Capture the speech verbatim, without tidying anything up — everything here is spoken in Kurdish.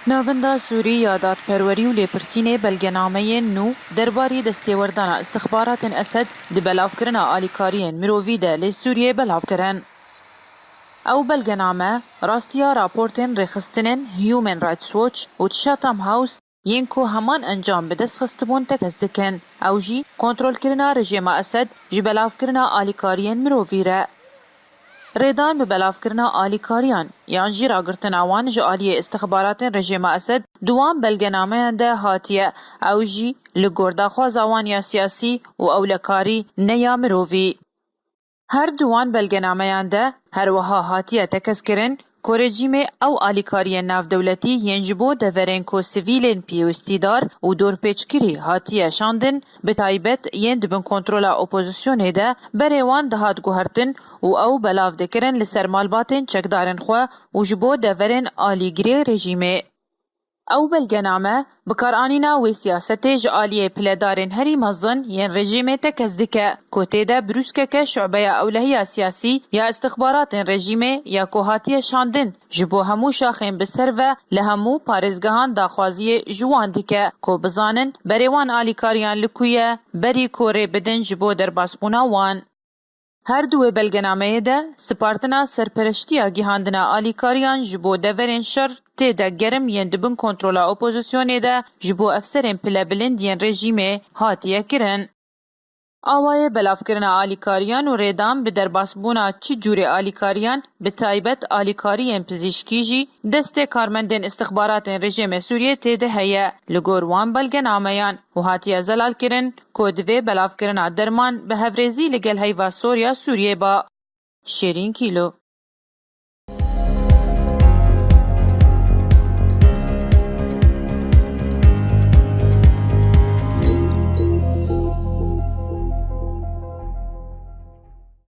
Navenda Sûrî ya Dadperwerî û Lêpirsînê belgenameyên nû derbarî destêwerdana istixbaratên Esed di belavkirina alîkariyên mirovî de li Sûriyê belav kirin. Ew belgename rastiya raportên rêxistinên Human Rights Watch û Chatham House yên ku heman encam bi dest xistibûn tekez dikin. Ew jî kontrolkirina rejêma Esed ji belavkirina alîkariyên mirovî re. Rêdan bi belavkirina alîkariyan yan jî ragirtina wan ji aliyê istixbaratên rejêma Esed di wan belgenameyan de hatiye, ew jî li gor daxwaza wan ya siyasî û ewlekarî ne ya mirovî. Her di wan belgenameyan de her wiha hatiye tekezkirin ku rejîmê ew alîkariyên navdewletî yên ji bo deverên ku sivîlên pêwistîdar û dorpêçkirî hatiye şandin, bi taybet yên di bin kontrola opozisyonê de berê wan dihat guhertin û ew belav dikirin li ser malbatên çekdarên xwe û ji bo deverên alîgirê rejîmê. Ew belgename bikaranîna wê siyasetê ji aliyê piledarên herî mezin yên rejîmê tekez dike, ku tê de brûskeke şubeya ewlehiya siyasî ya istixbaratên rejîmê ya ku hatiye şandin, ji bo hemû şaxên bi ser ve li hemû parêzgehan daxwaziyê ji wan dike, ku bizanin berê wan alîkariyan li ku ye, berî ku rê bidin ji bo derbasbûna wan. Her di wê belgenameyê de, sipartina serpereştiya gihandina alîkariyan ji bo deverên şer tê de germ yên di bin kontrola opozisyonê de ji bo efserên pilebilind yên rejîmê hatiye kirin. Awayê belavkirina alîkariyan û rêdan bi derbasbûna çi cûrê alîkariyan, bi taybet alîkariyên pizîşkî jî destê karmendên istixbaratên rejîmê Sûriyê tê de heye, li gor wan belgenameyan û hatiye zelalkirin ku divê belavkirina derman bi hevrêzî li gel heyva sor ya Sûriyê ba. Şêrîn Kîlo.